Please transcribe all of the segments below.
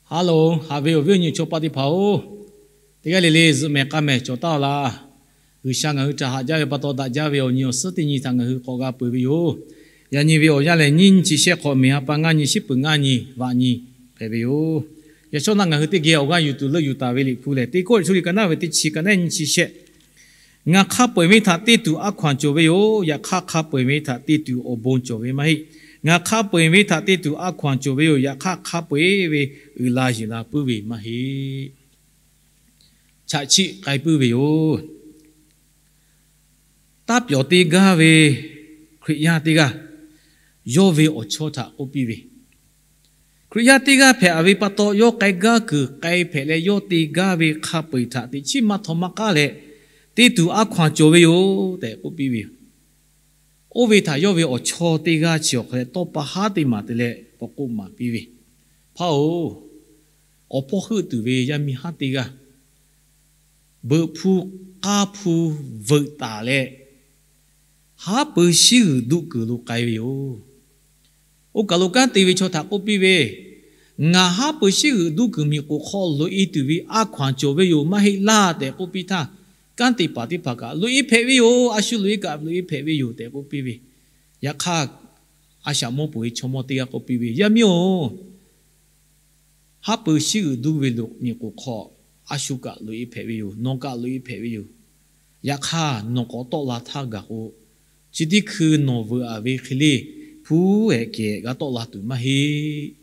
Hello, haꞈ ve awˬ viˉ awˬ nyi chaw paˆ teˇ hpaˍ-oˬ, teˇ g'aˇ le le zuhꞈ mehˍ k'a mehˍ cawˬ taˉ-aw laˇ. G'uiˬsha ngaˬ hui htaꞈ haꞈ jaˇ ve pa taw, daꞈ jaˇ ve awˬ nyi awˬ suhˉ teˇ nyi htaꞈ ngaˬ hui k'awꞈ g'a peuˬ ve yoˬ. Yaꞈ nyi ve awˬ yanˇ lehˬ, nyiˇ nyi chi shehˆ hk'awꞈ, meˍ ha pa ngaˇ nyi, shiˉ peuˍ ngaˇ nyi, vaꞈ nyi hpehꞈ ve yoˬ. Yaꞈ shawˉ naˆ ngaˬ hui teˇ geh awˬ g'aˇ yuˬ tuˬ leuˆ yuˬ taˍ ve Liꞈ hpu lehˬ, Teˇ Kawˇrenˍhtuˆ liꞈ ka naˉ ve teˇ chi ka naˉ nyi chi shehˆ. Ngaˬ hk'a peu-eˬ ve htaꞈ te tuˬ a hkaw-anˬ cawˬ ve yoˬ. Yaꞈ hk'aˇ, hk'a peu-eˬ ve htaꞈ te tuˬ awˬ bon cawˬ ve maˇ heˆ. Ngaˬ hk'a peu-eˬ ve htaꞈ te tuˬ a hkaw-anˬ cawˬ ve yoˬ. Yaꞈ hk'aˇ, hk'a peu-eˬ ve uiˍ la yuˬ la puiˉ ve maˇ heˆ. Chaꞈ chiˆ k'ai puiˉ ve yoˬ. Taˇ pyawˬ te gaˇ ve Hkriꞈ yaˇ teˇ g'aˇ yawˇ ve awˬ chawˇ htaꞈ k'oˆ piˇ ve, Hkriꞈ yaˇ teˇ g'aˇ hpehꞈ ve pa taw, yawˇ k'ai gaˇ kuiˬ k'ai hpehꞈ leh, yawˇ te gaˇ ve hk'a peu-eˬ htaꞈ teꞈ chiˉ maˇ htaw maˇ k'aˉ leh, te tuˬ a hkaw-anˬ cawˬ ve yoˬ tehꞈ k'oˆ piˇ ve yoˬ. Oˇ ve htaꞈ yawˇ ve awˬ chawˇ teˇ g'aˇ chi awˬ hk'aw leh tawˇ pa haˉ teˇ maˬ te leh k'awꞈ k'oˆ maˍ piˇ ve, Hpaˇ-oˬ, awˬ hpawˇ heuˆ tuˬ ve yaˇ miˇ haˉ teˇ g'aˇ beuꞈ hpu k'aˇ hpu veuꞈ taˍ leh, haˉ pui shiˉ g'uiˬ duˆ kuiˬ lo k'ai ve yoˬ. Oˇ kaˬ lo kanˉ te ve chaw htaꞈ k'oˆ piˇ ve, Ngaˬ haˉ pui shiˉ g'uiˬ duˆ kuiˬ miˬ k'oˍ hk'aw loꞈ-e tuˬ ve a hkaw-anˬ cawˬ ve yoˬ maˇ heˆ laˇ tehꞈ k'oˆ piˇ htaˇ, kanˉ te paˍ teˇ hpaˍ kaꞈ, Loꞈ-e hpehꞈ ve yoˬ. A shu loꞈ-e kaꞈ loꞈ-e hpehꞈ ve yoˬ tehꞈ k'oˆ piˇ ve. Yaꞈ hk'aˇ, a shaꞈ mawˇ peuˬ ve chaw mawˇ teˇ g'aˇ k'oˆ piˇ ve, Yaˇ miˇ-oˬ, haˉ pui shiˉ g'uiˬ duˇ ve lo miˬ k'oˍ hk'aw a shu kaꞈ loꞈ-e hpehꞈ ve yoˬ. Nawˬ kaꞈ loꞈ-e hpehꞈ ve yoˬ. Yaꞈ hk'aˇ, nawˬ k'awꞈ tawˆ la htaˇ gaˬ k'o, chi teˇ hkui nawˬ veuꞈ-aˍ ve hk'e le, hpu ehˍ kehˬ g'a tawˆ la tuˬ maˇ heˆ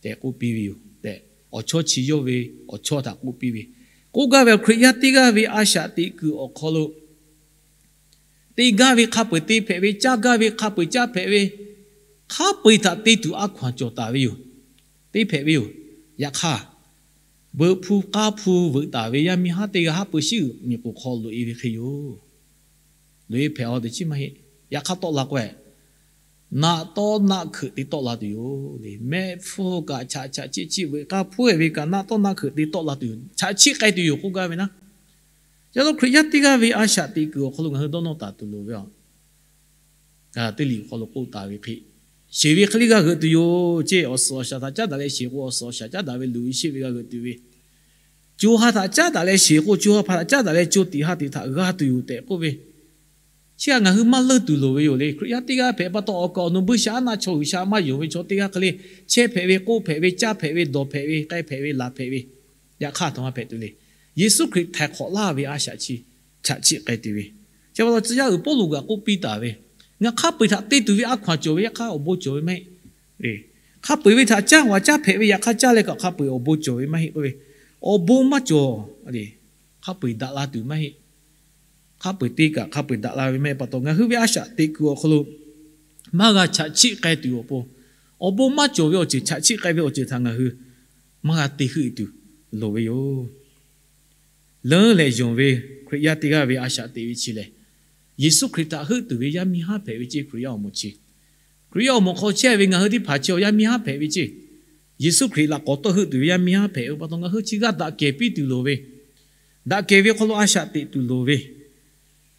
tehꞈ k'oˆ piˇ ve yoˬ tehꞈ, awˬ chawˇ chi yawˇ ve awˬ chawˇ htaꞈ k'oˆ piˇ ve. K'oˆ gaˇ ve, Hkriꞈ yaˇ teˇ g'aˇ ve a shaꞈ teꞈ kuiˬ awˬ hk'aw lo te gaˇ ve hk'a peu-eˬ te hpehꞈ ve, caˇ gaˇ ve hk'a peu-eˬ caˇ hpehꞈ ve, hk'a peu-eˬ htaꞈ te tuˬ a hkaw-anˬ cawˬ taˍ ve yoˬ. Te hpehꞈ ve yoˬ. Yaꞈ hk'aˇ, beuꞈ hpu k'aˇ hpu veuꞈ taˍ ve yaˇ miˇ haˉ teˇ g'aˇ haˉ pui shiˉ g'uiˬ miˬ k'oˍ hk'aw loꞈ-e ve hk'e yoˬ. Loꞈ-e hpehꞈ-aw teꞈ chiˉ maˇ heˆ. Yaꞈ hk'aˇ tawˆ la k'o, naˆ tawˉ naˆ hkeuꞈ te tawˆ la tuˬ yoˬ le. Mehˆ hpfuhˇ kaꞈ chaꞈ chaꞈ chiˆ chiˆ veuꞈ k'aˇ hpuˉ-e ve kaꞈ naˆ tawˉ naˆ hkeuꞈ te tawˆ la tuˬ yoˬ. Chaꞈ chiˆ k'ai tuˬ yoˬ k'oˆ gaˇ ve naˉ. Yaꞈ lo Hkriꞈ yaˇ teˇ g'aˇ ve a shaꞈ teꞈ kuiˬ awˬ hk'aw lo ngaˬ hui dawˇ nawˇ taˍ tuˬ loˍ ve, Gaˍlaˍtiˆ liꞈ awˬ hk'aw lo k'oˆ taˍ ve hk'e, sheˍ ve hk'e le g'a g'euꞈ tuˬ yoˬ ceˇ. Awˬ suhˍ awˬ shaˍ htaꞈ caˉ daꞈ leh sheˍ k'o, awˬ suhˍ awˬ shaˍ caˉ daꞈ ve luˬ ve sheˆ ve g'a g'euꞈ tuˬ ve, co ha htaꞈ caˉ daꞈ leh sheˍ k'o, co ha hpa htaꞈ caˉ daꞈ leh co tiꞈ ha tiꞈ htaꞈ g'a tuˬ yoˬ tehꞈ k'oˆ ve, chi htaꞈ ngaˬ hui maˇ leunˇ tuˬ loˍ ve yoˬ le. Hkriꞈ yaˇ teˇ g'aˇ hpehꞈ pa taw, awˬ kaˍ awˬ nu buiˇshaˆaˉnaˆ chaw G'uiˬsha maˇ yonˍ ve chaw teˇ g'aˇ hk'e le, chehˇ hpehꞈ ve, k'oˆ hpehꞈ ve, caˇ hpehꞈ ve, dawˬ hpehꞈ ve, k'ai hpehꞈ ve, laˬ hpehꞈ ve, yaꞈ hk'aˇ htaꞈ maˇ hpehꞈ tuˬ le. Yeˍsuˆ Hkriꞈ htaiˍ hk'awꞈ laˇ ve a shaꞈ chi chaꞈ chiˆ k'ai tuˬ ve, chi pa taw tcuh yaˇ uiˍ Pawˇluꞈ kaꞈ k'oˆ piˇ taˍ ve, Ngaˬ hk'a peu-eˬ htaꞈ te tuˬ ve a hkaw-anˬ cawˬ ve, yaꞈ hk'aˇ awˬ bon cawˬ ve maˇ heˆ. Hk'a peu-eˬ ve htaꞈ caˇ, g'aꞈ caˇ hpehꞈ ve, yaꞈ hk'aˇ caˇ leh kaꞈ hk'a peu-eˬ awˬ bon cawˬ ve maˇ heˆ k'oˆ ve, awˬ bon maˇ cawˬ. Hk'a peu-eˬ daꞈ la tuˬ maˇ heˆ. Hk'a peu-eˬ te kaꞈ hk'a peu-eˬ daꞈ la ve maˇ heˆ pa taw, ngaˬ hui ve a shaꞈ teꞈ kuiˬ awˬ hk'aw lo maˇ g'a chaꞈ chiˆ k'ai tuˬ awˬ pon, awˬ bon maˇ cawˬ ve awˬ ceuˬ, chaꞈ chiˆ k'ai ve awˬ ceuˬ htaꞈ ngaˬ hui maˇ g'a te heuˆ tuˬ loˍ ve yoˬ. Leuˉ leh yonˍ ve Hkriꞈ yaˇ teˇ g'aˇ ve a shaꞈ teꞈ ve chi lehˬ, Yeˍsuˆ Hkriꞈ htaꞈ heuˆ tuˬ ve yaˇ miˇ haˉ hpehꞈ ve ceˇ. Hkriꞈ yaˇ awˬ moˍ chi, Hkriꞈ yaˇ awˬ moˍ hk'aw chehˇ ve ngaˬ hui teˇ hpaˍ chi awˬ yaˇ miˇ haˉ hpehꞈ ve ceˇ. Yeˍsuˆ Hkriꞈ laꞈ k'awꞈ tawˆ heuˆ tuˬ ve yaˇ miˇ haˉ hpehꞈ ve pa taw, ngaˬ hui chi g'aˇ daꞈ kehˬ piˇ tuˬ loˍ ve, daꞈ kehˬ ve hk'aw lo a shaꞈ teꞈ tuˬ loˍ ve,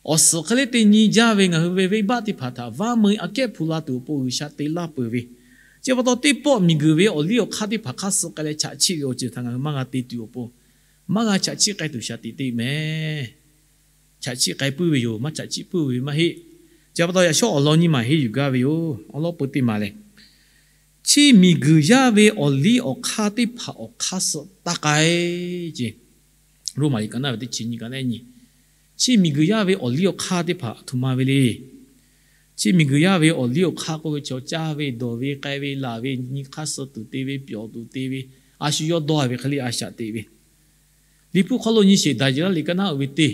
awˬ suhˍ hk'e le teˇ nyi jaˇ ve ngaˬ hui ve venˇbaˆ teˇ hpaˍ htaꞈ vaˇ meu-e aꞈ kehˉ hpu la tuˬ awˬ pon G'uiˬsha te laˇ peuˬ ve, chi pa taw teˇ pawˆ miˬguiˬ ve awˬ liˇ awˬ hk'aˇ teˇ hpaˍ hk'aˇ suh k'ai leh chaꞈ chiˆ ve awˬ ceuˬ htaꞈ ngaˬ hui maˇ g'a te tuˬ awˬ pon, maˇ g'a chaꞈ chiˆ k'ai tuˬ shaˍ tiꞈ te mehˍ. Chaꞈ chiˆ k'ai puiˉ ve yoˬ. Maˇ chaꞈ chiˆ puiˉ ve maˇ heˆ. Chi pa taw yaꞈ shawˉ awˬ lawn nyi maˬ henˇ yuˬ gaˇ ve yoˬ. Awˬ lawn peu teˇ maˬ lehˬ, chi miˬguiˬ yaˇ ve awˬ liˇ awˬ hk'aˇ teˇ hpaˍ awˬ hk'aˇ suh taˇ k'ai ceˇ. Roˉmaꞈ liꞈ ka naˉ ve teˇ chi nyi ka naˉ nyi, chi miˬguiˬ yaˇ ve awˬ liˇ awˬ hk'aˇ teˇ hpaˍ a htoꞈ ma ve le. Chi miˬguiˬ yaˇ ve awˬ liˇ awˬ hk'aˇ k'oˆ ve chaw caˇ ve, dawˬ ve, k'ai ve, laˬ ve, nyi hk'aˇ suh tuˬ te ve, pyawˬ tuˬ te ve, a shu yawˇ dawˇ ve hk'e le a shaꞈ teꞈ ve, Liꞈ hpu hk'aw lo nyi sheˍ, Daˍyeˍlaˆ liꞈ ka naˉ uiˍ ve teˇ,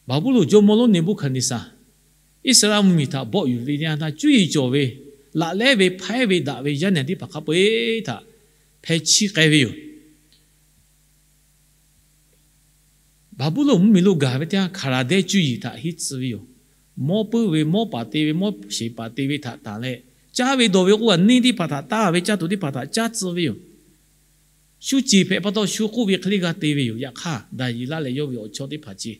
Baˍbuˍlonˍ jawˇmawˇ lonˉ Neˍbuˆhkaˍneˍsaˍ Iˉsaˍreˍlaˆ mvuhˇmiˬ htaꞈ bawˆ yuˬ ve yanˇ htaˇ, cuˇ yiˍ cawˬ ve, laꞈ lehˉ ve, hpaiˉ ve, daꞈ ve yaˇ nehˬ teˇ hpaˍ hk'a peu-eˬ htaꞈ hpeh chiˇ k'ai ve yoˬ. Baˍbuˍlonˍ mvuhˇmiˬ lo gaˬ ve teˇ yanˇ, Hkaˍlaˍdehˇ cuˇ yiˍ htaꞈ hiˉ tcuh ve yoˬ. Mawˇ puiˉ ve, mawˇ paˍ te ve, mawˇ sheˍ paˍ te ve htaꞈ tanˬ leh, caˇ ve dawˬ ve k'oˆ kaꞈ neˇ teˇ hpaˍ htaꞈ taˇ ve, caˇ tuˬ teˇ hpaˍ htaꞈ caˇ tcuh ve yoˬ. Shu ceˬ hpehꞈ pa taw shu k'oˆ ve hk'e le g'a te ve yoˬ. Yaꞈ hk'aˇ, Daˍyeˍlaˆ leh yawˇ ve awˬ chawˇ teˇ hpaˍ chi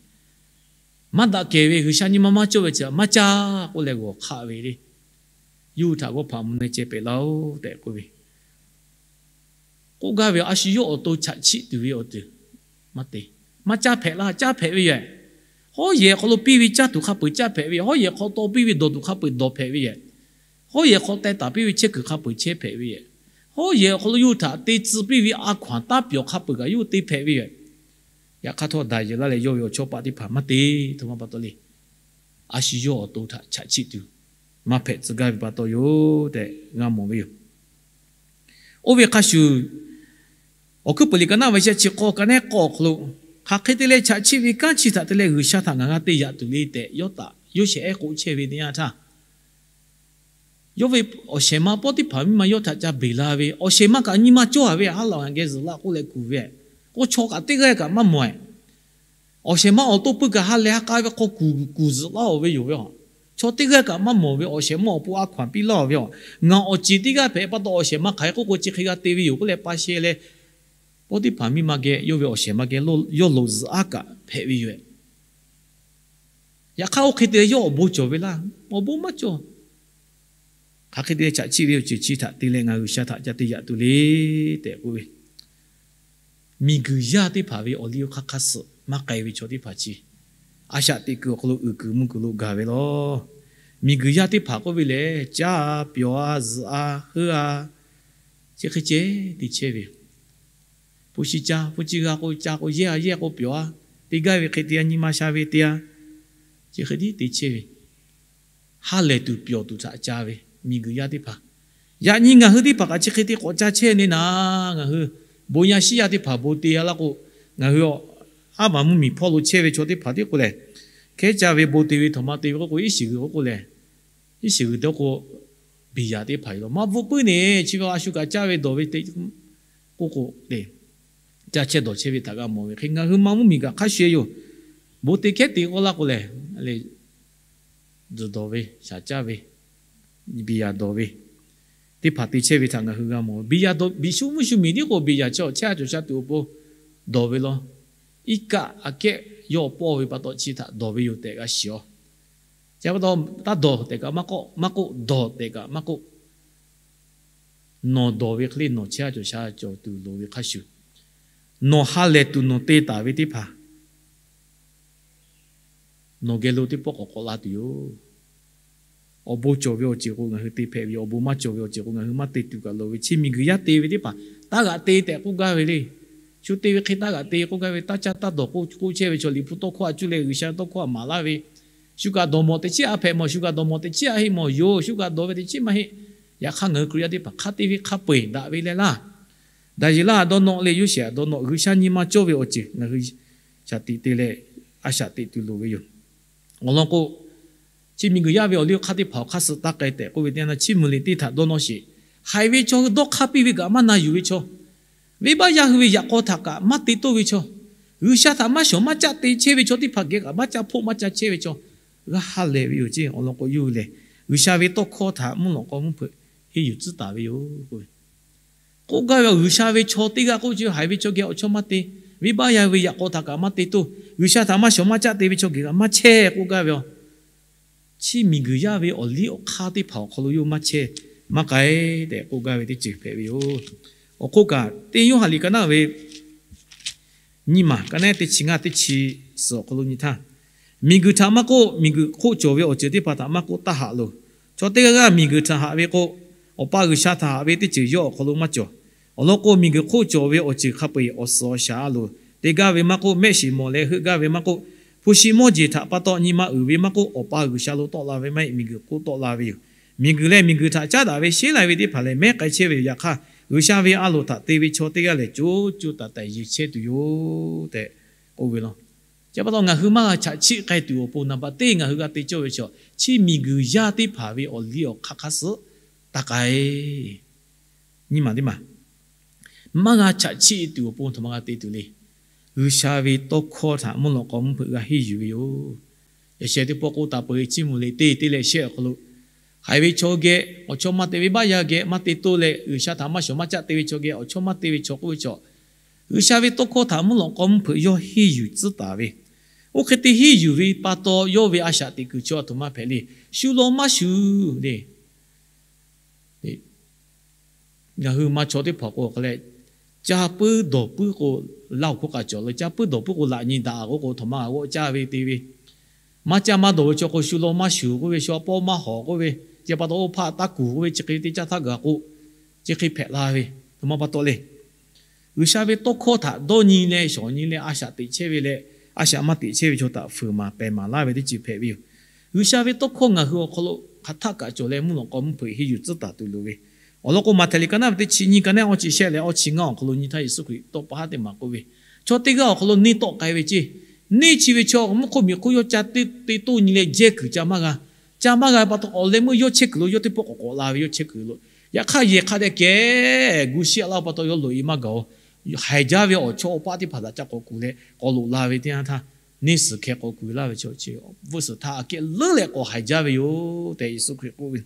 maˇ daꞈ kehˬ ve, G'uiˬsha nyi ma maˇ cawˇ ve chi htaꞈ maˇ caˇ k'oˆ leh g'awˬ hk'aˆ ve le. Yawˇ hui htaꞈ g'awˇ hpaꞈ mvuh leh ceh pehꞈ laˇ-oˆ tehꞈ k'oˆ ve, K'oˆ gaˇ ve, a shu yawˇ awˬ to chaꞈ chiˆ tuˬ ve awˬ ceuˬ maˇ te. Maˇ caˇ hpehꞈ laˇ, caˇ hpehꞈ ve yoˬ. Hawˉ yehˬ hk'aw lo piˇ ve caˇ tuˬ hk'a peu-eˬ caˇ hpehꞈ ve yoˬ. Hawˉ yehˬ hk'aw taw piˇ ve dawˬ tuˬ hk'a peu-eˬ dawˬ hpehꞈ ve yoˬ. Hawˉ yehˬ hk'aw teh taˍ piˇ ve chehˇ kuiˬ hk'a peu-eˬ chehˇ hpehꞈ ve yoˬ. Hawˉ yehˬ awˬ hk'aw lo yawˇ hui htaꞈ te tcuh piˇ ve a hkaw anˬ taˇ pyawˬ hk'a peu-eˬ kaꞈ yawˇ hui te hpehꞈ ve yoˬ. Yaꞈ hk'aˇ htawˇ, Daˍyeˍlaˆ leh yawˇ ve awˬ chawˇ paˆ teˇ hpaˍ maˇ te. Htoꞈ ma pa taw le. A shu yawˇ awˬ to htaꞈ chaꞈ chiˆ tuˬ maˇ hpehꞈ tcuh gaˇ ve pa taw yoˬ tehꞈ g'a mawˬ ve yoˬ. Oˇ ve hk'a shuˍ, Awˬ hkuiˉ puiˍ liꞈ ka naˆ ve shehˆ chi k'awˇ ka nehˉ k'awˇ awˬ hk'aw lo, hk'aˬ hk'e te leh chaꞈ chiˆ ve kanˉ chi htaꞈ te leh G'uiˬsha htaꞈ ngaˬ g'a te yaꞈ tuˬ le tehꞈ, yawˇ htaꞈ yawˇ shehˍ ehˉ k'oˆ chehˇ ve teˇ yanˇ htaˇ, yawˇ ve awˬ shehˍ ma Pawˇtiˇhpaˍ miˇ ma yawˇ htaꞈ ca beˬ la ve, awˬ shehˍ ma kaꞈ nyi ma cawˇ a ve, haˉ laꞈ g'a geh zuhꞈ laˇ k'oˆ leh kuˬ ve, k'o chaw kaꞈ teˇ g'aˇ kaꞈ maˇ mawˬ e. Awˬ shehˍ ma awˬ to pui kaꞈ ha lehˬ ha k'a ve hk'aw kuˬ kuˬ zuhꞈ laˇ-oˬ ve yoˬ ve a. Chaw teˇ g'aˇ kaꞈ maˇ mawˬ ve awˬ shehˍ ma awˬ pon a hkaw-anˬ piˇ laˇ-oˬ ve a. Ngaˬ awˬ ceˬ teˇ g'aˇ hpehꞈ pa taw awˬ shehˍ ma hk'aˬ hk'e k'oˆ k'o chi hk'e g'a te ve yoˬ k'oˆ leh pa sheh leh, Pawˇtiˇhpaˍ miˇ ma geh yawˇ ve awˬ shehˍ ma geh yawˇ loꞈ zuhꞈ aˉ kaꞈ hpehꞈ ve yoˬ. Yaꞈ hk'aˇ oˇ hk'e te leh yawˇ awˬ bon cawˬ ve laˇ. Awˬ bon maˇ cawˬ. Hk'aˬ hk'e te leh chaꞈ chiˆ ve awˬ ceuˬ chi htaꞈ te leh ngaˬ G'uiˬsha htaꞈ ca te yaꞈ tuˬ le tehꞈ k'oˆ ve, miˬguiˬ yaˇ teˇ hpaˍ ve awˬ liˇ awˬ hk'aˇ hk'aˇ suh maˇ k'ai ve chaw teˇ hpaˍ chi, a shaꞈ teꞈ kuiˬ awˬ hk'aw lo uiˍ kuiˬ mvuh kuiˬ lo gaˬ ve laˇ. Miˬguiˬ yaˇ teˇ hpaˍ k'oˆ ve lehˬ, caˇ a, pyawˬ a, zuhꞈ a, heuˆ a, chi hk'e ceh te chehˇ ve yoˬ. Hpu shi ca, hpu chi g'a k'o ca k'o yehˇ a, yehˇ k'o pyawˬ a, te gaˇ ve hk'e te a, nyi ma sha ve te a, chi hk'e tiˉ te chehˇ ve. Ha lehˬ tuˬ pyawˬ tuˬ htaꞈ ca ve miˬguiˬ yaˇ teˇ hpaˍ, yaꞈ nyi ngaˬ hui teˇ hpaˍ kaꞈ chi hk'e te k'awꞈ ca chehˇ ve naˉ, ngaˬ hui bon yaˇ shiˉ yaˇ teˇ hpaˍ bon te a laˇ k'o, ngaˬ hui aˉ vaˬ mvuhˇmiˬ hpawˇ lo chehˇ ve chaw teˇ hpaˍ tiˉ k'o lehˬ, hkehˉ caˇ ve bon te ve htaꞈ ma te ve k'oˆ k'o, iˉ shiˍ g'uiˬ k'oˆ k'o lehˬ, iˉ shiˍ g'uiˬ te k'o, biˬ yaˍ teˇ hpaˍ yoˬ law. Maˇ bvuhˆ puiˉ ne, chi ve a shu kaꞈ caˇ ve dawˬ ve te k'oˆ k'o le, caˇ chehˇ dawˬ chehˇ ve htaꞈ g'a mawˬ ve hk'e, ngaˬ hui maˇ mvuhˇmiˬ kaꞈ hk'a shuˍ yoˬ. Bon te hkehˉ te k'oˆ laˇ k'o lehˬ, zuhˬ dawˬ ve, shaˍ caˇ ve, biˬ yaˍ dawˬ ve teˇ hpaˍ te chehˇ ve htaꞈ ngaˬ hui g'a mawˬ ve. Biˬ yaˍ dawˬ, biˬ shu mvuhˇ shu miˬ tiˉ k'o biˬ yaˍ chi awˬ chehˇ a cawˬ sha tuˬ awˬ pon dawˬ ve law. Iˉ kaˆ aꞈ kehˉ yawˇ pawˇ ve pa taw chi htaꞈ dawˬ ve yoˬ tehꞈ g'a shiˍ a. Chi pa taw, taˇ dawˬ tehꞈ kaꞈ maˇ k'oˆ, maˇ k'oˆ, dawˬ tehꞈ kaꞈ maˇ k'oˆ, nawˬ dawˬ ve hk'e le nawˬ chehˇ a cawˬ sha cawˬ tuˬ loˍ ve hk'a shuˍ, nawˬ ha lehˬ tuˬ nawˬ te taˍ ve teˇ hpaˍ nawˬ geh lo teˇ pawˆ k'awꞈ k'awꞈ la tuˬ yoˬ. Awˬ bon cawˬ ve awˬ ceuˬ k'o ngaˬ hui te hpehꞈ ve yoˬ. Awˬ bon maˇ cawˬ ve awˬ ceuˬ k'o ngaˬ hui maˇ te tuˬ kaꞈ loˍ ve. Chi miˬguiˬ yaˇ te ve teˇ hpaˍ taˇ g'aꞈ te tehꞈ k'oˆ gaˇ ve le. Shu te ve hk'e taˇ g'aꞈ te k'oˆ gaˇ ve, taˇ caˇ taˇ dawˬ k'oˆ chehˇ ve chaw, Liꞈ hpu tawˇ hkawˇ a cuˇ leh G'uiˬsha tawˇ hkawˇ a maˍ laˇ ve, shu kaꞈ dawˬ mawˬ teꞈ chiˉ a hpehꞈ mawˬ, shu kaꞈ dawˬ mawˬ teꞈ chiˉ a heˆ mawˬ yoˬ, shu kaꞈ dawˬ ve teꞈ chiˉ maˇ heˆ. Yaꞈ hk'aˇ ngaˬ hui Hkriꞈ yaˇ teˇ hpaˍ hk'a te ve hk'a peu-eˬ daꞈ ve leh laˇ. Daˍyeˍlaˆ a dawˇ nawˆ leh Yoˇsehꞈ a dawˇ nawˆ G'uiˬsha nyi ma cawˇ ve awˬ ceuˬ ngaˬ hui shaˍ tiꞈ te leh a shaꞈ teꞈ tuˬ loˍ ve yoˬ. Awˬ lawn k'o, chi miˬguiˬ yaˇ ve awˬ liˇ awˬ hk'aˇ teˇ hpaˍ awˬ hk'aˇ suh taˇ k'ai tehꞈ k'oˆ ve teˇ yanˇ, Chiˇ mvuh liꞈ teˇ htaꞈ dawˇ nawˇ sheˍ. Haiˬ ve chaw hui dawˇ hk'aˇ piˇ ve kaꞈ maˇ na yuˬ ve chaw, venˇbaˆ yaˇ hui ve yaꞈ k'aw htaꞈ kaꞈ maˇ te toˇ ve chaw, G'uiˬsha htaꞈ maˇ shawˍ maˇ caˆ te chehˇ ve chaw teˇ hpaˍ geh kaꞈ maˇ ca hpoˆ maˇ ca chehˇ ve chaw g'a ha lehˬ ve yoˬ ceˇ. Awˬ lawn k'o, yawˇ hui lehˬ G'uiˬsha ve tawˇ hkawˇ htaꞈ mvuhˇ lawꞈ k'aw mvuhˇ hpeuꞈ henˇ yuˬ tcuhˉ taˍ ve yoˬ k'oˆ ve. K'oˆ gaˇ ve, G'uiˬsha ve chaw teˇ g'aˇ k'oˆ ve chi haiˬ ve chaw geh awˬ chawˇ maˇ te, venˇbaˆ yaˇ ve yaꞈ k'aw htaꞈ kaꞈ maˇ te toˇ, G'uiˬsha htaꞈ maˇ shawˍ maˇ caˆ te ve chaw geh kaꞈ maˇ chehˇ k'oˆ gaˇ ve yoˬ. Chi miˬguiˬ yaˇ ve awˬ liˇ awˬ hk'aˇ teˇ hpaˍ awˬ hk'aw lo yawˇ maˇ chehˇ maˇ k'ai tehꞈ k'oˆ gaˇ ve teˇ ceuˬ hpehꞈ ve yoˬ. Awˬ hk'oˆ kaꞈ, teˇ Yoˇhanˬ liꞈ ka naˆ ve nyiˇ maˬ ka naˆ teˇ chi ngaˇ teˇ chi suhˍ awˬ hk'aw lo nyi htaˇ, miˬguiˬ htaꞈ maˇ k'oˆ, miˬguiˬ hk'oˆ cawˬ ve awˬ ceuˬ teˇ hpaˍ htaꞈ maˇ k'oˆ, taˇ haꞈ loˬ. Chaw teˇ g'aˇ g'aˇ miˬguiˬ htaꞈ haꞈ ve k'o, Awˬ pa G'uiˬsha htaꞈ haꞈ ve teˇ ceuˬ yawˇ awˬ hk'aw lo maˇ cawˬ. Awˬ lawn k'o, miˬguiˬ hk'oˆ cawˬ ve awˬ ceuˬ hk'a peu-eˬ awˬ suhˍ awˬ shaˍ a loˬ. Te gaˇ ve maˇ k'oˆ, mehˆ shiˍ mawˬ leh heuˆ gaˇ ve maˇ k'oˆ, hpu shi mawˇ jeˬ htaꞈ pa taw nyi ma uiˍ ve maˇ k'oˆ, Awˬ pa G'uiˬsha lo tawˆ la ve maˇ heˆ, miˬguiˬ hk'oˆ tawˆ la ve yoˬ. Miˬguiˬ leh miˬguiˬ htaꞈ caˉ daꞈ ve sheˉ lai ve teˇ hpaˍ lehˬ mehˉ k'ai chehˇ ve yoˬ. Yaꞈ hk'aˇ, G'uiˬsha ve a loˍ htaꞈ te ve chaw teˇ g'aˇ lehˬ, co co taiˍ taiˍ yeˬ chehˇ tuˬ yoˬ tehꞈ k'oˆ ve law. Chi pa taw, ngaˬ hui maˇ g'a chaꞈ chiˆ k'ai tuˬ awˬ pon naˍ baꞈ teˇ ngaˬ hui g'a te cawˇ ve chaw, chi miˬguiˬ yaˇ teˇ hpaˍ ve awˬ liˇ awˬ hk'aˇ hk'aˇ suh taˇ k'ai. Nyiˇ maˬ teˇ maˬ, maˇ g'a chaꞈ chiˆ tuˬ awˬ pon htaꞈ maˇ g'a te tuˬ le. G'uiˬsha ve tawˇ hkawˇ htaꞈ mvuhˇ lawꞈ k'aw mvuhˇ hpeuꞈ g'a henˇ yuˬ ve yoˬ. Yaꞈ sheh teˇ pawˆ k'oˆ taˍ peuˬ ve, Chiˇ mvuh liꞈ teˇ teˇ leh shehˆ awˬ hk'aw lo, haiˬ ve chaw geh awˬ chawˇ maˇ te, venˇbaˆ yaˇ geh maˇ te toˇ leh G'uiˬsha htaꞈ maˇ shawˍ maˇ caˆ te ve chaw geh awˬ chawˇ maˇ te ve chaw k'oˆ ve chaw, G'uiˬsha ve tawˇ hkawˇ htaꞈ mvuhˇ lawꞈ k'aw mvuhˇ hpeuꞈ yawˇ henˇ yuˬ tcuhˉ taˍ ve, oˇ hk'e te henˇ yuˬ ve pa taw, yawˇ ve a shaꞈ teꞈ kuiˬ chaw a htoꞈ ma hpehꞈ le. Shu law maˇ shuˍ le. Ngaˬ hui ma chaw teˇ hpaˍ k'o hk'a leh, Caˇ puiˉ dawˬ puiˉ k'o, laˇ oˬ hk'oˆ k'a cawˬ leh, caˇ puiˉ dawˬ puiˉ k'o laꞈ nyi daꞈ k'oˆ k'o, htawnˍ ma g'a g'awˆ caˇ ve te ve, maˇ caˇ maˇ dawˬ ve chaw k'o, shu law maˇ shuˍ k'oˆ ve, shu a pawˇ maˇ hawˍ k'oˆ ve, chi pa taw oˇ hpaˆ taˇ kuˬ k'oˆ ve, chi hk'e te caˇ htaˇ gaˬ k'o, chi hk'e hpehꞈ la ve. Htawnˍ ma pa taw le, G'uiˬsha ve tawˇ hkawˇ htaꞈ dawˇ nyi leh shawˍ nyi leh a shaꞈ teꞈ chehˇ ve leh, a shaꞈ maˇ teꞈ chehˇ ve chaw htaꞈ fuiˍ maˍ pehˬ maˍ laˇ ve teˇ ceuˬ hpehꞈ ve yoˬ. G'uiˬsha ve tawˇ hkawˇ ngaˬ hui awˬ hk'aw lo hk'aˬ htaˆ kaꞈ cawˬ leh, mvuhˇ lawꞈ k'aw mvuhˇ hpeuꞈ henˇ yuˬ tcuhˉ taˍ tuˬ loˍ ve. Awˬ lawn k'o, Maꞈhtehˍ liꞈ ka naˉ ve teˇ chi nyiˇ, ka naˉ awˇ chi shehˆ leh awˇ chi ngaˇ awˬ hk'aw lo nyi htaˇ, Yeˍsuˆ Hkriꞈ tawˇ pa haˉ teˇ maˬ k'oˆ ve, chaw teˇ g'aˇ awˬ hk'aw lo neˇ tawˆ k'ai ve ceˇ, neˇ chi ve chaw mvuhˇ hk'oˆ miˬ hk'oˆ yawˇ ca teˇ te toˇ nyi leh jehˇ kuiˬ ca maˇ g'a. Ca maˇ g'a pa taw, awˬ leh meuˇ yawˇ chehˇ kuiˬ lo yawˇ teˇ pawˆ k'awꞈ k'awꞈ la ve, yawˇ chehˇ kuiˬ lo. Yaꞈ hk'aˇ yehˬ hk'a dehꞈ kehˬ gu shiˉ a laˇ pa taw, yawˇ loꞈ e maˇ gaˬ oˬ. Haiˬ jaˇ ve awˬ chawˇ awˬ paˆ teˇ hpaˍ htaꞈ ca k'awꞈ kuˬ leh k'awꞈ loꞈ la ve teˇ yanˇ htaˇ, neˇ suhˍ hkeh k'awꞈ kuˬ laˇ ve chaw chi, vuhˇ suhˍ htaˇ aꞈ kehˉ leuˉ leh k'awꞈ haiˬ jaˇ ve yoˬ tehꞈ Yeˍsuˆ Hkriꞈ k'oˆ ve.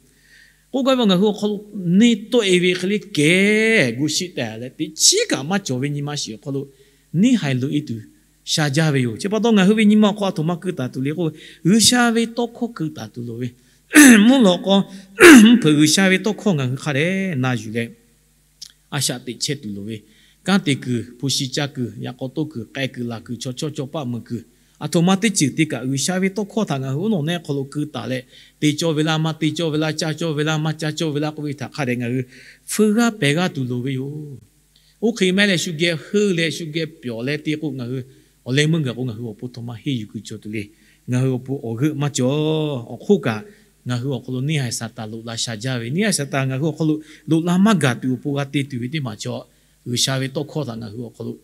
K'oˆ gaˇ ve, ngaˬ hui awˬ hk'aw lo neˇ tawˆ e ve hk'e le kehˬ gu shiˉ tehꞈ leh, teˇ chiˉ kaꞈ maˇ cawˬ ve nyi ma shiˍ awˬ hk'aw lo neˇ haiˬ loꞈ e tuˬ sha jaˇ ve yoˬ. Chi pa taw, ngaˬ hui ve nyi ma awˬ hk'aw aˬ htoꞈ ma keu taˍ tuˬ le k'o, G'uiˬsha ve tawˇ hkawˇ keu taˍ tuˬ loˍ ve. Mvuhˇ lawꞈ k'aw mvuhˇ hpeuꞈ G'uiˬsha ve tawˇ hkawˇ ngaˬ hui hk'a dehꞈ na yuˬ leh, a shaꞈ teꞈ chehˇ tuˬ loˍ ve. Kanˉ te kuiˬ, hpu shi caˇ kuiˬ, yaꞈ k'aw toˇ kuiˬ, k'ai kuiˬ, laˬ kuiˬ, chaw chawˇ chaw paˆ mui kuiˬ, aˬ htoꞈ ma teˇ ceuˬ te kaꞈ, G'uiˬsha ve tawˇ hkawˇ htaꞈ ngaˬ hui uˉ nawˬ nehˇ hk'aw lo keu taˍ leh, te cawˇ ve laˇ, maˇ te cawˇ ve laˇ, caˇ cawˇ ve laˇ, maˇ caˇ cawˇ ve laˇ k'oˆ ve htaꞈ hk'a dehꞈ ngaˬ hui feu g'aˇ pehˬ g'aˇ tuˬ loˍ ve yoˬ. Oˇ hk'e maˇ heˆ leh, shu geh heuˆ leh shu geh pyawˬ leh te k'o, ngaˬ hui awˬ leh meuˇ gaˬ k'o, ngaˬ hui awˬ pon htawnˍ ma henˇ yuˬ kuiˬ cawˬ tuˬ le. Ngaˬ hui awˬ pon awˬ g'euˆ maˇ cawˬ. Awˬ hk'oˆ kaꞈ, ngaˬ hui awˬ hk'aw lo neˇ haiˬ Saˍtanˍ loꞈ la sha jaˇ ve, neˇ haiˬ Saˍtanˍ ngaˬ hui awˬ hk'aw lo loꞈ la maˇ gaˬ tuˬ awˬ pon g'a te tuˬ ve teˇ maˬ chaw, G'uiˬsha ve tawˇ hkawˇ htaꞈ ngaˬ hui awˬ hk'aw lo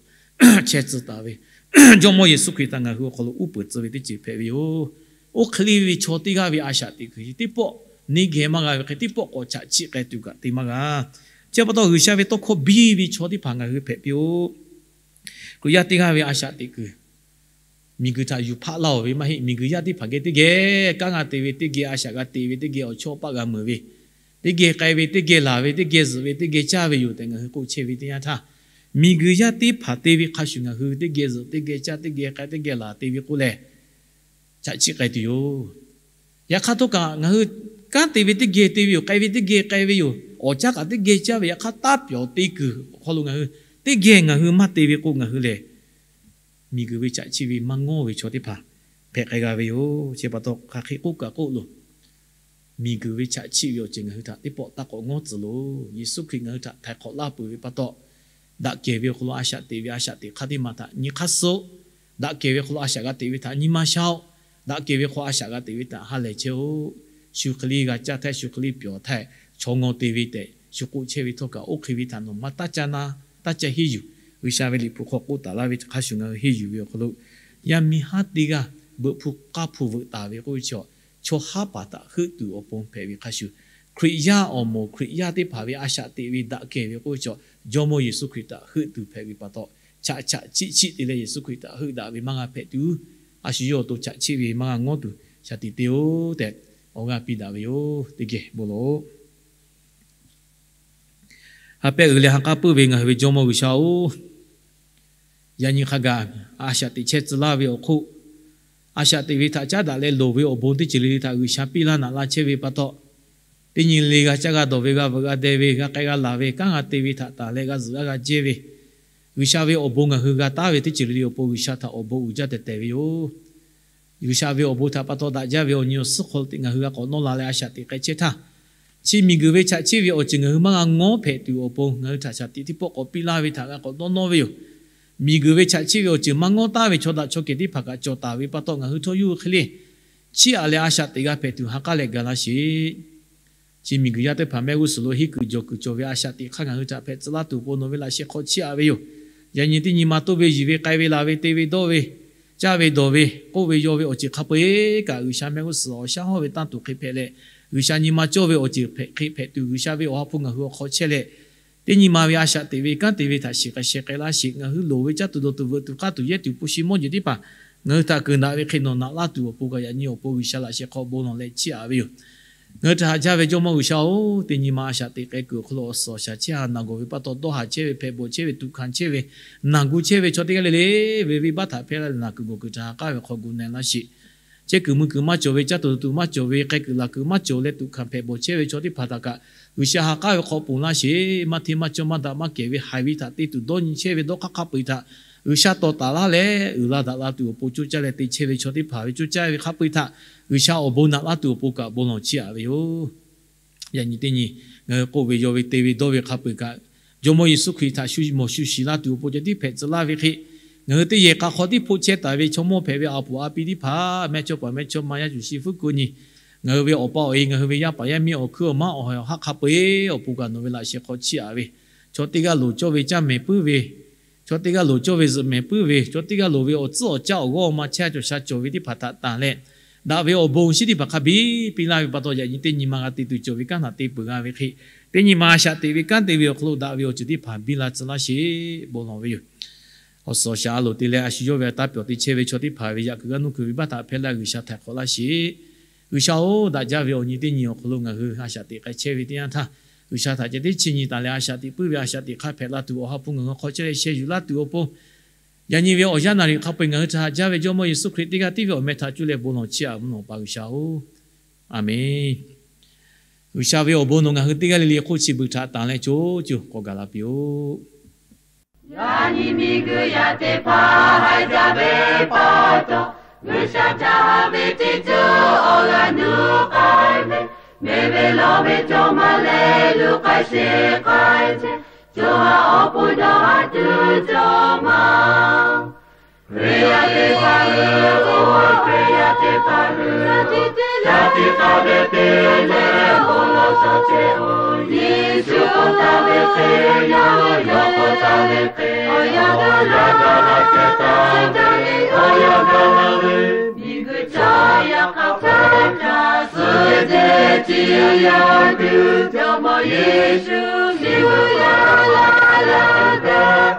chehˇ tcuh taˍ ve, Jawˇmawˇ Yeˍsuˆ Hkriꞈ htaꞈ ngaˬ hui awˬ hk'aw lo uˉ peunˍ tcuh ve teˇ ceuˬ hpehꞈ ve yoˬ. Oˇ hk'e le ve chaw teˇ g'aˇ ve a shaꞈ teꞈ kuiˬ chi teˇ pawˆ neˇ geh maˇ g'a ve hk'e, teˇ pawˆ k'awꞈ chaꞈ chiˆ k'ai tuˬ kaꞈ te maˇ g'a. Chi pa taw, G'uiˬsha ve tawˇ hkawˇ biˇ ve chaw teˇ hpaˍ ngaˬ hui hpehꞈ piˇ-oˆ. Hkriꞈ yaˇ teˇ g'aˇ ve a shaꞈ teꞈ kuiˬ, miˬguiˬ htaꞈ yuˬ hpaˆ laˇ-oˬ ve maˇ heˆ. Miˬguiˬ yaˇ teˇ hpaˍ geh teˇ geh kanˉ g'a te ve, teˇ geh a shaꞈ g'a te ve, teˇ geh awˬ chawˇ paˆ g'a meuˍ ve, teˇ geh k'ai ve, teˇ geh laˬ ve, teˇ geh zuhꞈ ve, teˇ geh caˇ ve yoˬ tehꞈ ngaˬ hui k'oˆ chehˇ ve teˇ yanˇ htaˇ, miˬguiˬ yaˇ teˇ hpaˍ te ve hk'a shuˍ ngaˬ hui teˇ geh zuhꞈ, teˇ geh caˇ, teˇ geh k'ai, teˇ geh laˬ te ve k'oˆ lehˬ, chaꞈ chiˆ k'ai tuˬ yoˬ. Yaꞈ hk'aˇ htawˇ kaꞈ, ngaˬ hui kanˉ te ve teˇ geh te ve yoˬ, k'ai ve teˇ geh k'ai ve yoˬ, awˬ caˉ kaꞈ teˇ geh caˇ ve, yaꞈ hk'aˇ taˇ pyawˬ te kuiˬ awˬ hk'aw lo ngaˬ hui teˇ geh ngaˬ hui maˇ te ve k'o, ngaˬ hui lehˬ miˬguiˬ ve chaꞈ chiˆ ve maˇ ngawˇ ve chaw teˇ hpaˍ hpehꞈ k'ai g'a ve yoˬ. Chi pa taw, hk'aˬ hk'e k'oˆ kaꞈ k'oˆ loˬ, miˬguiˬ ve chaꞈ chiˆ ve awˬ ceuˬ ngaˬ hui htaꞈ teˇ pawˆ taˇ k'awꞈ ngawˉ tcuh loˬ. Yeˍsuˆ Hkriꞈ ngaˬ hui htaꞈ htaiˍ hk'awꞈ laˇ peuˬ ve pa taw, daꞈ kehˬ ve awˬ hk'aw lo a shaꞈ teꞈ ve a shaꞈ teꞈ hk'aˇ teˇ maˬ htaꞈ nyi hk'aˇ suh, daꞈ kehˬ ve awˬ hk'aw lo a shaꞈ g'a teꞈ ve htaꞈ nyi ma sha-oˆ. Daꞈ kehˬ ve hk'aw a shaꞈ g'a teꞈ ve htaꞈ ha lehˬ chehˇ-oˆ. Shu hk'e le g'a caˇ htaˇ, shu hk'e le pyawˬ htaˇ, chaw ngaw te ve tehꞈ shu k'oˆ chehˇ ve htawˇ kaꞈ, oˇ hk'e ve htaꞈ nawˬ maˇ taˇ caˇ na, taˇ caˇ henˇ yuˬ. G'uiˬsha ve liꞈ hpu hk'aw k'oˆ taˍ laˇ ve hk'a shuˍ ngaˬ hui henˇ yuˬ ve awˬ hk'aw lo, yaˇ miˇ haˉ teˇ g'aˇ beuꞈ hpu k'aˇ hpu veuꞈ taˍ ve k'oˆ ve chaw, chaw haˉ paˍ htaꞈ heuˆ tuˬ awˬ pon hpehꞈ ve hk'a shuˍ, Hkriꞈ yaˇ awˬ moˍ, Hkriꞈ yaˇ teˇ hpaˍ ve a shaꞈ teꞈ ve daꞈ kehˬ ve k'oˆ ve chaw, Jawˇmawˇ Yeˍsuˆ Hkriꞈ htaꞈ heuˆ tuˬ hpehꞈ ve pa taw, chaꞈ chaꞈ chiˆ chiˆ te leh Yeˍsuˆ Hkriꞈ htaꞈ heuˆ daꞈ ve maˇ g'a hpehꞈ tuˬ, a shu yawˇ awˬ to chaꞈ chiˆ ve maˇ g'a ngawˉ tuˬ shaˍ tiꞈ te-oˆ tehꞈ awˬ g'aˇ piˇ daꞈ ve yoˬ. Teˇ geh bon lawˬ-oꞈ. Ha pehˇ uiˍ leh ha k'aˉ puiˉ ve ngaˬ hui ve Jawˇmawˇ G'uiˬsha-oˬ, yaꞈ nyi hk'a gaˬ a shaꞈ teꞈ chehˇ tcuh laˇ ve awˬ hk'oˆ, a shaꞈ teꞈ ve htaꞈ caˉ daꞈ leh loˍ ve awˬ bon teˇ ceuˬ le le htaꞈ G'uiˬsha piˇ laˇ naꞈ laˇ chehˇ ve pa taw, teˇ nyi le g'a caˇ g'a dawˬ ve, g'a veuꞈ g'a deh ve, g'a k'ai g'a laˬ ve, kanˉ g'a te ve htaꞈ taˍ leh g'a zuhꞈ g'a g'a jehˇ ve, G'uiˬsha ve awˬ bon ngaˬ hui g'a taˉ ve teˇ ceuˬ le le awˬ pon G'uiˬsha htaꞈ awˬ bon uiˍ jaˇ tehꞈ tehˬ ve yoˬ. G'uiˬsha ve awˬ bon htaꞈ pa taw daꞈ jaˇ ve awˬ nyi awˬ suhˉ hk'aw lo teꞈ ngaˬ hui g'a k'awꞈ nawˇ la leh a shaꞈ teꞈ k'ai chehˇ htaˇ, chi miˬguiˬ ve chaꞈ chiˆ ve awˬ ceuˬ ngaˬ hui maˇ g'a ngawˉ hpehꞈ tuˬ awˬ pon ngaˬ hui htaꞈ shaˍ tiꞈ teˇ pawˆ k'awꞈ piˇ laˇ ve htaꞈ g'a k'awꞈ dawˇ nawˇ ve yoˬ. Miˬguiˬ ve chaꞈ chiˆ ve awˬ ceuˬ maˇ ngawˉ taˍ ve chaw daꞈ chaw kehˬ teˇ hpaˍ kaꞈ cawˬ taˍ ve pa taw, ngaˬ hui htawˇ yawˇ hui hk'e le chiˇ aꞈ leh a shaꞈ teꞈ g'a hpehꞈ tuˬ ha k'aˉ leh gaˬ laˇ sheˍ. Chi miˬguiˬ yaˇ teˇ hpaˍ mehˆ g'uˇ suhˍ lo henˇ kuiˬ jawˬ kuiˬ cawˬ ve a shaꞈ teꞈ hk'aˇ ngaˬ hui htaꞈ hpehꞈ tcuh laˇ tuˬ awˬ pon nawˬ ve laꞈ sheh hk'aw chiˇ aꞈ ve yoˬ. Yaꞈ nyi teˇ nyi ma toˇ ve yiˬ ve k'ai ve laˬ ve te ve dawˇ ve, caˇ ve dawˬ ve, k'oˆ ve yaw ve awˬ ceuˬ hk'a peu-eˬ kaꞈ G'uiˬsha mehˆ g'uˇ suhˍ awˬ shaˉ hawˇ ve tanˇ tuˬ hk'e hpehꞈ leh, G'uiˬsha nyi ma cawˇ ve awˬ ceuˬ hk'e hpehꞈ tuˬ G'uiˬsha ve awˬ ha hpu ngaˬ hui awˬ hk'aw chehˇ leh, teˇ nyi ma ve a shaꞈ teꞈ ve kanˉ te ve htaꞈ shiˍ k'ai sheh k'ai laˇ sheˍ. Ngaˬ hui loˍ ve caˇ tuˬ dawˬ tuˬ veuꞈ tuˬ k'aˇ tuˬ yehˇ tuˬ hpu shi mawˇ jeˬ teˇ hpaˍ ngaˬ hui htaꞈ keunˍ daꞈ ve hk'e nawˬ naꞈ laˇ tuˬ awˬ pon kaꞈ yaꞈ nyi awˬ pon G'uiˬsha laꞈ sheh hk'aw bon lawˬ leh chiˇ aꞈ ve yoˬ. Ngaˬ hui htaꞈ haꞈ jaˇ ve Jawˇmawˇ G'uiˬsha-oˬ, teˇ nyi ma a shaꞈ teꞈ k'ai kuiˬ awˬ hk'aw lo awˬ suhˍ awˬ shaˍ chehˇ ha naˬ gawˬ ve pa taw dawˇ haˍ chehˇ ve hpehꞈ bawˬ chehˇ ve tuꞈ hkanˍ chehˇ ve naˬ gu chehˇ ve chaw teˇ g'aˇ le le ve venˇbaˆ htaꞈ hpehˇ laˇ leh naˬ kuiˬ gawˬ kuiˬ htaꞈ ha k'aˉ ve hk'aw gu na laˇ sheˍ. chehˇ kuiˬ mui kuiˬ maˇ cawˬ ve, caˇ tuˬ dawˬ tuˬ maˇ cawˬ ve, k'ai kuiˬ laˬ kuiˬ maˇ cawˬ leh tuꞈ hkanˍ hpehꞈ bawˬ chehˇ ve chaw teˇ hpaˍ htaꞈ kaꞈ G'uiˬsha ha k'aˉ ve hk'aw ponˬ laˇ sheˍ. Maˇ hteˇ maˇ cawˇ maˇ daꞈ maˇ kehˬ ve haiˬ ve htaꞈ te tuˬ dawˇ nyi chehˇ ve dawˇ hk'aˇ hk'a peu-eˬ htaꞈ G'uiˬsha tawˍ taˍ laˇ leh uiˍ la daꞈ la tuˬ awˬ pon coˇ caˇ leh te chehˇ ve chaw teˇ hpaˍ ve coˇ caˇ ve hk'a peu-eˬ htaꞈ G'uiˬsha awˬ bon naꞈ laˇ tuˬ awˬ pon kaꞈ bon lawˬ chiˇ aꞈ ve yoˬ. Yaꞈ nyi teˇ nyi ngaˬ hui k'oˆ ve, yaw ve, te ve, dawˇ ve hk'a peu-eˬ kaꞈ, Jawˇmawˇ Yeˍsuˆ Hkriꞈ htaꞈ shu mawˬ shu shiˍ laˇ tuˬ awˬ pon ceh tiˉ hpehꞈ tcuh laˇ ve hk'e, ngaˬ hui teˇ yehˬ k'a hk'aw tiˉ hpoˆ chehˇ taˍ ve chaw mawˇ hpehꞈ ve a puˍ a pi teˇ hpaˍ, mehˇ chawˇ paˍ mehˇ chawˇ ma yaˇ cuˬ shi fuˉ kuˆ nyi, ngaˬ hui ve awˬ pa awˬ e, ngaˬ hui ve yaˇ paˍ yaˇ miˇ awˬ hkuiˉ awˬ maˉ awˬ hawˍ awˬ haˉ hk'a peu-eˬ awˬ pon kaꞈ nawˬ ve laꞈ sheh hk'aw chiˇ aꞈ ve, chaw teˇ g'aˇ loˍ cawˇ ve caˇ mehˍ puiˉ ve, chaw teˇ g'aˇ loˍ cawˇ ve zuhꞈ mehˍ puiˉ ve, chaw teˇ g'aˇ loˍ ve awˬ tcuhˉ awˬ caˇ awˬ g'awˇ awˬ ma chehˇ cawˬ sha cawˬ ve teˇ hpaˍ htaꞈ tanˬ leh, daꞈ ve awˬ bon awˬ shinˉ teˇ hpaˍ hk'a biˇ piˇ laˇ ve pa taw, yaꞈ nyi teˇ nyi ma g'a te tuˬ cawˬ ve kanˉ htaꞈ te peuˬ g'a ve hk'e, teˇ nyi ma a shaꞈ teꞈ ve kanˉ te ve awˬ hk'aw lo daꞈ ve awˬ ceuˬ teˇ hpaˍ biˇ la tcuh laˇ sheˍ bon lawˬ ve yoˬ. Awˬ suhˍ awˬ shaˍ a loˍ te leh a shu yawˇ ve a taˇ pyawˬ te chehˇ ve chaw teˇ hpaˍ ve yaꞈ kuiˬ g'aˇ nuˇ kuiˬ ve baˆ htaꞈ hpehˇ laˇ G'uiˬsha htaiˍ hk'awꞈ laˇ sheˍ. G'uiˬsha-oˬ, daꞈ jaˇ ve awˬ nyi teˇ nyi awˬ hk'aw lo ngaˬ hui a shaꞈ teꞈ k'ai chehˇ ve teˇ yanˇ htaˇ, G'uiˬsha htaꞈ ceh tiˉ chiˇ nyi taˍ leh a shaꞈ teꞈ puiˉ ve a shaꞈ teꞈ hk'a hpehꞈ la tuˬ awˬ ha hpu ngaˬ hui hk'aw chehˇ leh sheh yuˬ laˇ tuˬ awˬ pon, yaꞈ nyi ve awˬ yanˇ naˍ riˍ hk'a peu-eˬ ngaˬ hui htaꞈ haꞈ jaˇ ve Jawˇmawˇ Yeˍsuˆ Hkriꞈ teˇ g'aˇ tiˉ ve awˬ meh htaꞈ cuˇ leh bon lawˬ chiˇ aꞈ mvuhˇ naw pa G'uiˬsha-oˬ, Aˍmenˍ. G'uiˬsha ve awˬ bon nawˬ ngaˬ hui teˇ g'aˇ le le hk'oˆ chi beuꞈ htaꞈ tanˬ leh co co k'awꞈ gaˬ la piˇ-oˆ. Yaꞈ nyi miˬguiˬ yaˇ teˇ hpaˍ haiˬ jaˇ ve pa taw, G'uiˬsha htaꞈ haꞈ ve teˇ ceuˬ awˬ g'aˇ nuˇ k'ai ve, mehˬ ve lawˬ ve cawˬ ma leh luˬ k'ai sheˍ k'ai chehˇ, co ha awˬ pon dawˇ haˍ tuˬ cawˬ ma. Hkriꞈ yaˇ teˇ hpaˍ hui-oˬ, Hkriꞈ yaˇ teˇ hpaˍ hui, shaˍ tiꞈ k'aˇ ve te leh bon lawˬ shaw chehˇ-oˬ. Yeˍsuˆ k'oˆ taˍ ve hk'e, yaˇ hui yawˇ k'oˆ taˍ ve hk'e, awˬ yanˇ gaˬ la chehˇ taˍ ve, awˬ yanˇ gaˬ la ve, miˬguiˬ chaw yaˇ hk'a peu-eˬ htaꞈ suh ve teˇ ceuˬ yaˇ tuˬ, Jawˇmawˇ Yeˍsuˆ miˬguiˬ yaˇ la la ve,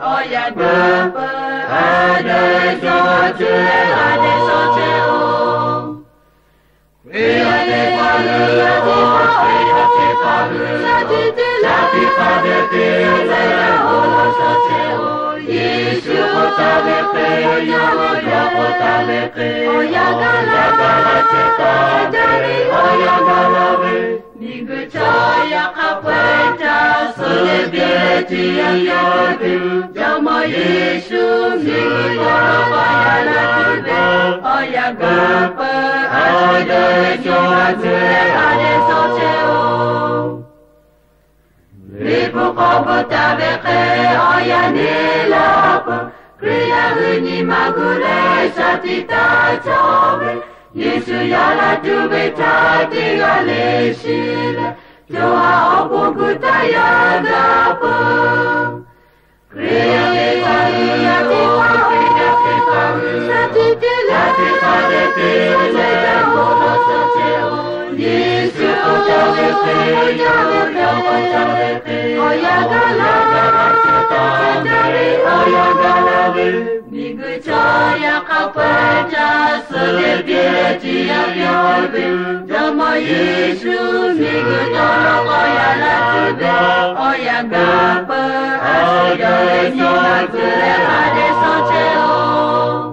awˬ yanˇ gaˬ peuˬ, a dehꞈ cawˬ a cuˇ leh a dehꞈ shaw chehˇ-oˬ. Hkriꞈ yaˇ teˇ hpaˍ hui-oˬ, Hkriꞈ yaˇ teˇ hpaˍ hui, shaˍ tiꞈ k'aˇ ve te leh bon lawˬ shaw chehˇ-oˬ. Yeˍsuˆ k'oˆ taˍ ve hk'e, yaˇ hui yawˇ k'oˆ taˍ ve hk'e, awˬ yanˇ gaˬ la chehˇ taˍ ve, awˬ yanˇ gaˬ la ve, miˬguiˬ chaw yaˇ hk'a peu-eˬ htaꞈ suh ve teˇ ceuˬ yaˇ tuˬ, Jawˇmawˇ Yeˍsuˆ miˬguiˬ yaˇ la tuˬ ve, awˬ yanˇ gaˬ peuˬ, a dehꞈ cawˬ a cuˇ leh a dehꞈ shaw chehˇ-oˬ. Liꞈ hpu hk'aw bvuhꞈ taˍ ve hk'e, awˬ yanˇ neˇ laˇ peuˬ. Hkriꞈ yaˇ hui nyi ma gu leh shaˍ tiꞈ taˍ cawˬ ve, Yeˍsuˆ yaˇ la tuˬ ve htaꞈ teˇ g'aˇ le shiˍ leh, co ha awˬ pon gu taˇ yaˇ gaˬ peuˬ. Hkriꞈ yaˇ teˇ hpaˍ hui, Hkriꞈ yaˇ teˇ hpaˍ hui, shaˍ tiꞈ k'aˇ ve te leh bon lawˬ shaw chehˇ-oˬ. Yeˍsuˆ k'oˆ taˍ ve hk'e, yaˇ hui yawˇ k'oˆ taˍ ve hk'e, awˬ yanˇ gaˬ la chehˇ taˍ ve, awˬ yanˇ gaˬ la ve, miˬguiˬ chaw yaˇ hk'a peu-eˬ htaꞈ suh ve teˇ ceuˬ yaˇ tuˬ, Jawˇmawˇ Yeˍsuˆ miˬguiˬ yaˇ la tuˬ ve, awˬ yanˇ gaˬ peuˬ, a dehꞈ cawˬ a cuˇ leh a dehꞈ shaw chehˇ-oˬ.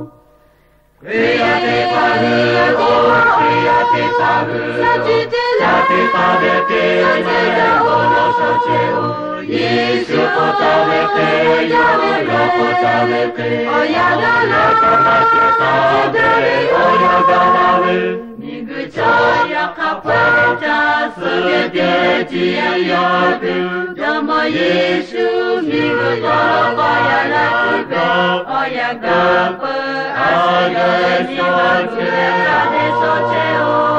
Hkriꞈ yaˇ teˇ hpaˍ hui-oˬ, Hkriꞈ yaˇ teˇ hpaˍ hui, shaˍ tiꞈ k'aˇ ve te leh bon lawˬ shaw chehˇ-oˬ. Yeˍsuˆ k'oˆ taˍ ve hk'e, yaˇ hui yawˇ k'oˆ taˍ ve hk'e, awˬ yanˇ gaˬ la chehˇ taˍ ve, awˬ yanˇ gaˬ la ve, miˬguiˬ chaw yaˇ hk'a peu-eˬ htaꞈ suh ve teˇ ceuˬ yaˇ tuˬ, Jawˇmawˇ Yeˍsuˆ miˬguiˬ yaˇ la tuˬ ve, awˬ yanˇ gaˬ peuˬ, a dehꞈ cawˬ a cuˇ leh a dehꞈ shaw chehˇ-oˬ.